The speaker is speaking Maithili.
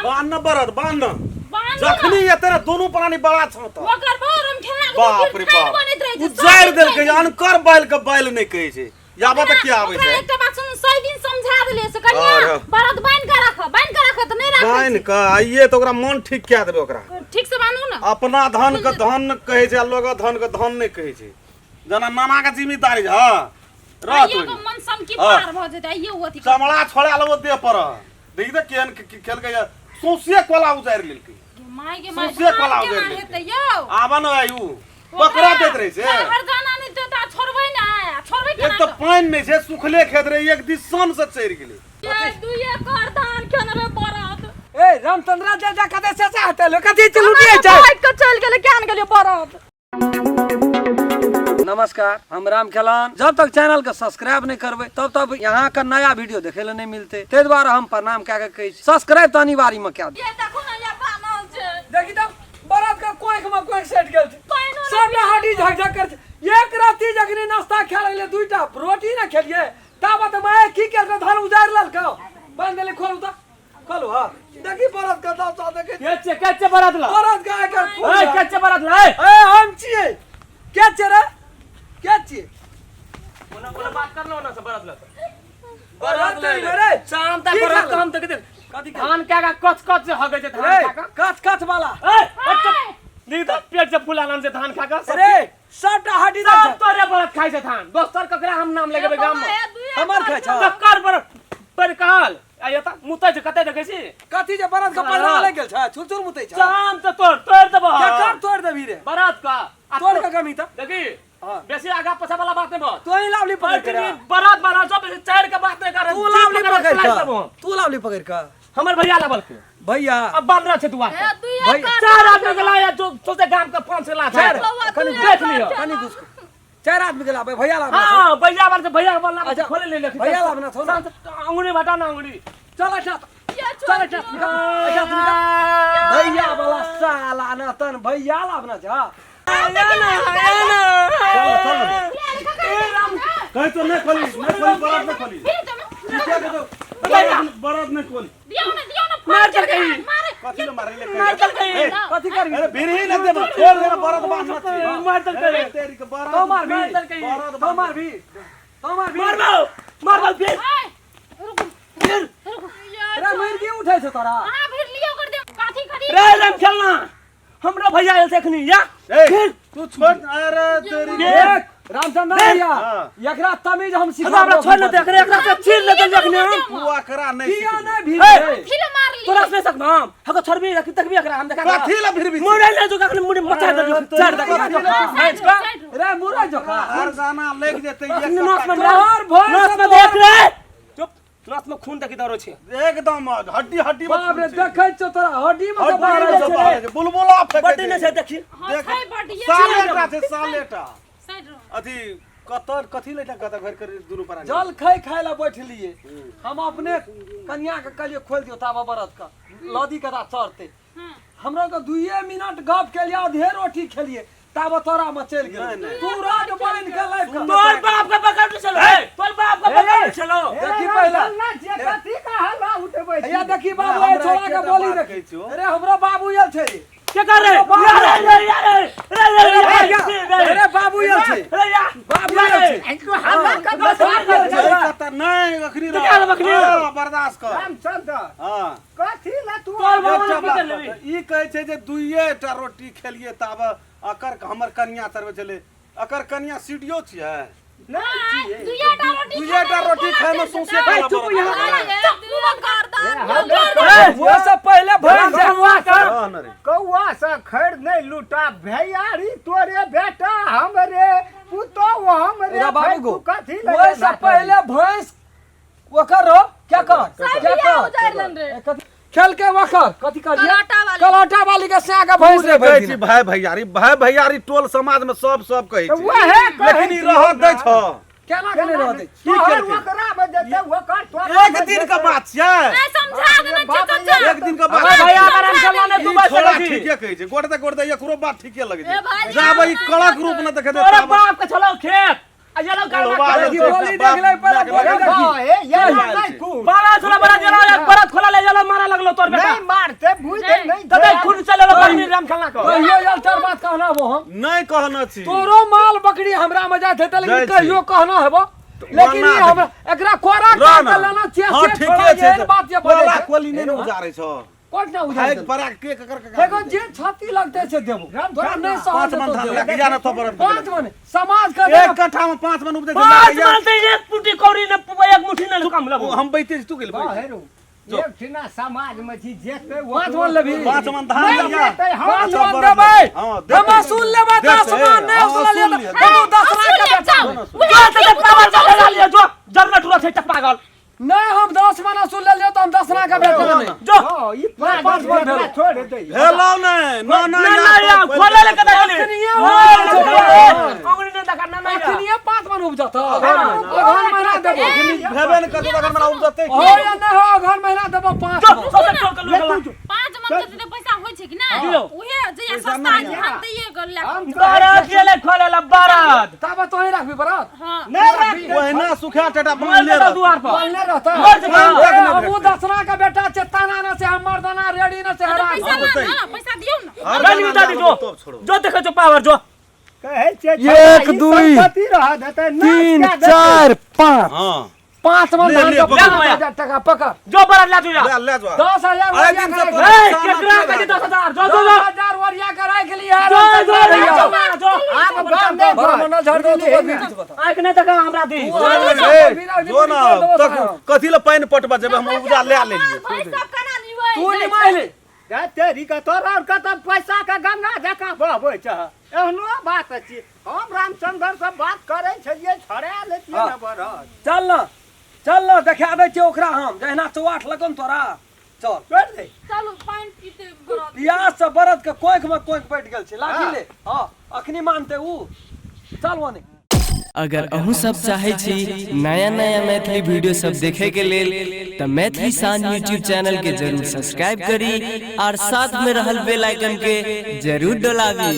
बान्ह बरद बान्ह। बान्ह। जखनी एते ने दुनू प्राणी बड़ा छौ तऽ ओकर बड़ हम खेलना के बाप रे ठाढ़ बाप, बनैत रहै छै, सब उजाड़ि दिन देलकै। ठाढ़। अनकर बैल के बैल नहि कहै छै, याबत ओकरा के आबै ओकरा छै। एकटा बात सुन, 100 दिन समझा देलियै से कनिया अरे। बरद बान्हि के राख, बान्हि के राख, तऽ नहि राखै बान्हि छै। कऽ आइए तऽ ओकरा मन ठीक कए देबै ओकरा। ठीक से बान्हू ने। अपना धन के धन कहै छै आ लोगक धन के धन नहि कहै छै। जेना नाना के जिम्मेदारी छै, हँ रह आइयो तू। के मन समकी हाँ। पार भऽ जेतै आइयो ओ अथी। चमड़ा छोड़ा लेबो देह पर, देखी तऽ केहन खेलकै, सौंसे कोला उजाड़ि लेलकै। माय के माय, सौंसे कोला धान केना उजाड़ि हेतै लेलकै। यौ? आबऽ ने आयु पकड़ा दैत रहै छै। हर जाना नहि तऽ ता छोड़बै ने, आ छोड़बै एक केना? तऽ पानि नहि छै, सुखले खेत रहै, एक दिस सन से चढ़ि गेलै। के 2 एकड़ धान खेने रहे बरद। ए रामचंद्र, जे जा कते से चाहते लो कथी चलुटी छै? भागि के चलि गेलै, केहन गेलियै बरद। नमस्कार, हम राम खेलान। जब तक चैनल के सब्सक्राइब नहीं करबे तब तक यहाँ का नया वीडियो देखे ले नहीं मिलते, ते द्वारा हम प्रणाम कए के कहै छी, सब्सक्राइब तऽ अनिवार्य में कए दियौ। ये देखो ने, ये बानल छै। देखी तऽ बरद के कोख में कोख सटि गेल छै। पानिओ नहि सबटा हड्डी झकझक कर छै। एक राति जखनी नाश्ता खाए लगले, दुईटा रोटी ना खेलिए, ताबत माय की केलको, धान उजाड़ि लेलको। बान्हि देली। खोलू तऽ, खोलू। हाँ, देखी बरद के दशा देखी। के के के बरद ला? बरद के एकर ए के के बरद ला? ए ए हम छियै। के छियै रे? के छियै? ओना ओना बात करलो ना से बरद ला बरद ले रे। शाम तक की बरद खाला? के हम तक देख। कथी खाला? धान का कच कच से हगे छै धान रे खा के। कच कच वाला। ए अच्छा नी त पेट से फुला लान से धान खा के। रे सबटा हड्डी सब दे। तोरे बरद खाइ छै धान, दोसर ककरा हम नाम लगेबै गाम में? हमर खाइ छौ। ककर बरद पर कहल आ एता मुतै छै, कते देखै छी? कथी जे बरद के पजरा लागि गेल छै, छुर छुर मुतै छै। जाम से तोड़ तोड़ देबो। केकर तोड़ देबही रे? बरद का आ तोड़ के गमी तऽ। देखी। हाँ। बेसी आगा पछा वाला बात नहीं बहुत। तू ही लावली पकड़ के रे। बरद बरद जो बेसी चढ़ के बात नहीं कर। तू लावली पकड़ के, तू लावली पकड़ के। हमर भैया लावल के। भैया अब बांध छै दुआर पर। ए, दुई भैया, एकड़। चार आदमी के लाया जो सोचे गाम के 5 लाख चार बौआ, कनी दुई देख एकड़ लियो। कनी घुस चार आदमी के लाबे भैया लाबना छौ। हाँ, भैया वाला से भैया वाला अच्छा, खोले ले ले। भैया लाबना छौ ना? अंगुरी बटा ना अंगुरी। चल अच्छा, ये चल अच्छा, निकल अच्छा, तू निकल। भैया वाला साला ना तन भैया लाबना छा। चल चल, कहीं तो नहीं खोली, नहीं खोली बरद, नहीं खोली। बरद, बरद नहीं खोली। दियौ ने, दियौ ने। मार चल गई। मारे। कथी ले मारे ले? मार चल गई। कथी करबी? अरे भिरी न देब, छोड़ देना बरद बांधना छी। मार चल गई। तेरी के बरद। तो मार भी। मार चल गई। बरद। तो मार भी, तो मार भी। मार दो, मार दो फिर। ए, रुकू फिर। रुकू। रे मर के उठै छौ तोरा। अहाँ फिर लियो कर दे, कथी करी? रे राम खेलना, हमरो भैया आयल छै एखनी या। ए फिर। तू छोड़, अरे तेरी। देख रामचंद्र भैया, हाँ। एकरा तमीज हम हमरा हमरा छोड़ न दे एकरा, एकरा से छीन लेतै जखनी हम। तू एकरा नहीं किया सिखबी। नहीं भी ए, रे? फिर मार लियो। तोरा से सकब हम हको छोड़बी रख तकबी एकरा हम देखा। कथी ला फिर भी? मुड़े ले जो कखनी मुड़ी मचा दे चार दे। साइड रहो, साइड रहो। रे मुरा जोखा। हर गाना लग जेतै एक अखनी नस में तोहर भय नस में से देख रे, चुप। नस में खून देखी दरो छै। एकदम हड्डी हड्डी में बाप रे खून छै। देखै छौ तोरा हड्डी में से हड्डी बाहर में से छै। बाहर छै, बुलबुला फेकै बड्डी नै छै देखी। हाँ, देख, छै बड्डी, ये सालेटा छै सालेटा। साइड रहो। अथी कतऽ कथी लेटा कतऽ घर कर दुनू प्राणी जल खाइ खाइ ला बैठलिए हम अपने कनिया के, कहलिए खोलि दियौ ताबा बरद के, लदी के ता चढ़तै। हाँ। हमरा के 2 मिनट गप केलिए, आधे रोटी खेलिए, ताबा तोरा में चलि गेल। नहि, नहि। तू रात बान्हि के लाबि के तोर बाप के पकड़ छलो, तोर बाप के पकड़ छलो। देखी पहिले। कथी का हल्ला उठबै छी? हैया देखी बाबू, हमरा ए छोड़ा के एकेटा बोली बात देखी। कहै छियौ। अरे हमरा बाबू आयल छै। के कर रे? रे रे रे रे रे अरे रे भैया, रे अरे बाबू आयल छै। रे या। बाबू आयल छै। तू हल्ला कर। बाबू आयल छै। नहीं कतऽ नहीं अखनी रह। निकाल अखनी। हाँ, बर्दाश्त कर। रामचंद्र, हाँ। कथी ला तू तोर बाबू एकटा ने बात पकड़ लेबी। कहतै, ई कहै छै जे 2टा रोटी खेलिए ताब अकर हमर कनिया चढ़बै छलै, अकर कनिया सीडियो छियै। नहि छियै। दुइएटा रोटी। दुइएटा रोटी खाय में सौंसे खाना खाना चुप बरद। यहाँ। वो सब पहिले भरि जा। हाँ, न रे। कौआ से खैर नहीं लूटा भैयारी, तोरे बेटा हमरे, पुतोह हमरे। रा बाबू भाई, गो तू कथी लए वो सब एना पहिले भैंस ओकर रो क्या कर क्या बियाह उजाड़ि कर लेन रे। ए, कथी खेल के वखर कथी कहलिए? कलाटा वाली। कलाटा वाली के स्या के भैंस रे कहै भरि छी दिन। भाय भैयारी, भाय भैयारी टोल समाज में सब सब कहै तऽ छै, वएह कहै लेकिन ई छियौ रहत दै ना। छौ? केना के नहि रहतै? की तोहर केलकै? ओकरा में जेतै, ओकर तोरा एक में दिन के जेतै। बात छियै। ए, समझा देने छियै चाचा। एक दिन के बात अरे भैया छियै। आराम चलना नहीं, तू ई बस छोड़ा सकै छी। ठीके कहै छै, गोटे गोटे एकरो बात ठीके लगै ए छै। भाई, जाबे ई कड़क रूप न देखे तोरे बाप के छलो खेत। आ ये लो गाना बाप कर रे। बोली देख ले पहले बोली देखी। हे ये नहीं कुछ बड़ा छोला बड़ा जला एक बरत खोला ले जला मारा लगलो तोर बेटा नहीं मारते बुझ नहीं तबे खून चले लो बड़ी राम खेलना को कहियो यार चार बात कहना हो हम नहीं कहना छी तोरो माल बकरी हमरा में जात हेतै लेकिन जाइ छी। कहियो कहना हेबो लेकिन ई हमरा एकरा कोरा रह काट ना। के लेना छियै हाँ से ठीके छोड़ा छै एहन बात जे बजै कोला छै। कोली नहीं ने उजारै छौ कोट ना उजाड़ भाई देलकै। बड़ा के केकर देखो जे छाती लगते छै देबो तोरा नहीं सहल 5 मन हेतौ धान देबो। लगे या ना तो बरत 5 मन समाज के एक कट्ठा में 5 मन उपजै छै 5 मन से एक पुटी कौड़ी ने एक मुट्ठी ने काम लगो हम बैठे छी तू गेल वाह हेरो एक ठिना समाज में छी जेते 5 मन लेबही 5 मन धान नहीं लगा लेतै, हम 5 मन बरत देबै हाँ, देतै। हम असूल लेबै देतै, 10 मन नहीं हाँ, असूल असूल लिअ लिअ। हम 10 लाख के बेटा जो ते पावर लगा लिया जो जरना टूरा छै टक पागल नहीं हम 10 मन असूल ले लियो तो हम 10 लाख के बेटा नहीं जो हां ई पाँच मन भेलो। छोड़ दे हेलो नहीं ना ना ना ना या खोले ले कदा गेली अखनिये हो अंगुरी ने देखा ना ना अखनिये 5 मन उपजत अगहन महीना देबो भेबे ने करतै अगर हमरा उपजतै हो या नहीं हो अगहन महीना देबो 5 जो मन सबसे टोक के लोग 5 मन के तऽ पैसा होइ छै कि नहि दियौ। उहे जहिया सस्ता धान दैये गेल लए हम बारात के ले खोले ला बारात तब तो ही राखबी बरात हँ नहीं रखते ओहिना सुखा टटा मर बनले जेतौ रहतै। दुआर पर बनले रहता मर जेतौ। हमहूँ दसना के बेटा छै ताना न से हम मर्दाना रेडी न से तऽ हरा पैसा ला ने पैसा दियौ ने हर गाली गाना उठा दी गाना जो तब छोड़ो जो देखै छौ पावर जो कहै छै एक, दुई, संपत्ति रह देतै 3 4 5 हाँ 5 मन ले, धान ले, के पकड़। 5000 टका पकड़ जो बरात ला तू जा ले ले जो 10000 अरे वरिया दिन से के तोरा ए सामा केकरा के कहै राख। 10000 जो जो जो 10000 वरिया के राख लिया जो जो भैया जो जो आब गाम नहीं बड़ा मना झाड़ दो तू भी कुछ बता आंख नहीं देखा हमरा दी ए, जो ना तक कथी ले पानि पटबा जेबै हम उपजा ले लेलियै भाई सब केना लिबै तू निमाहि ले तेरी के तोरा और कतऽ पैसा के गंगा जकाँ बहबै छह एहनो बात अछि हम रामचंद्र से बात करै छलियै छोड़ा लेतियै ने बरद चल ना चल ना देखा दै छियै ओकरा हम जहिना चौआठ लगन तोरा चल छोड़ दे चलू पानि पीते बरद पियास से बरद के कोख में कोख बैठ गेल छै लाठी ले हाँ अखनी मानते ऊ चल ओने। अगर अहूँ सब चाहै छी नया नया मैथिली वीडियो सब देखे के लेल तऽ मैथिली शान यूट्यूब चैनल के जरूर सब्सक्राइब करी और साथ में रहल बेल आइकन के जरूर डोलाबी।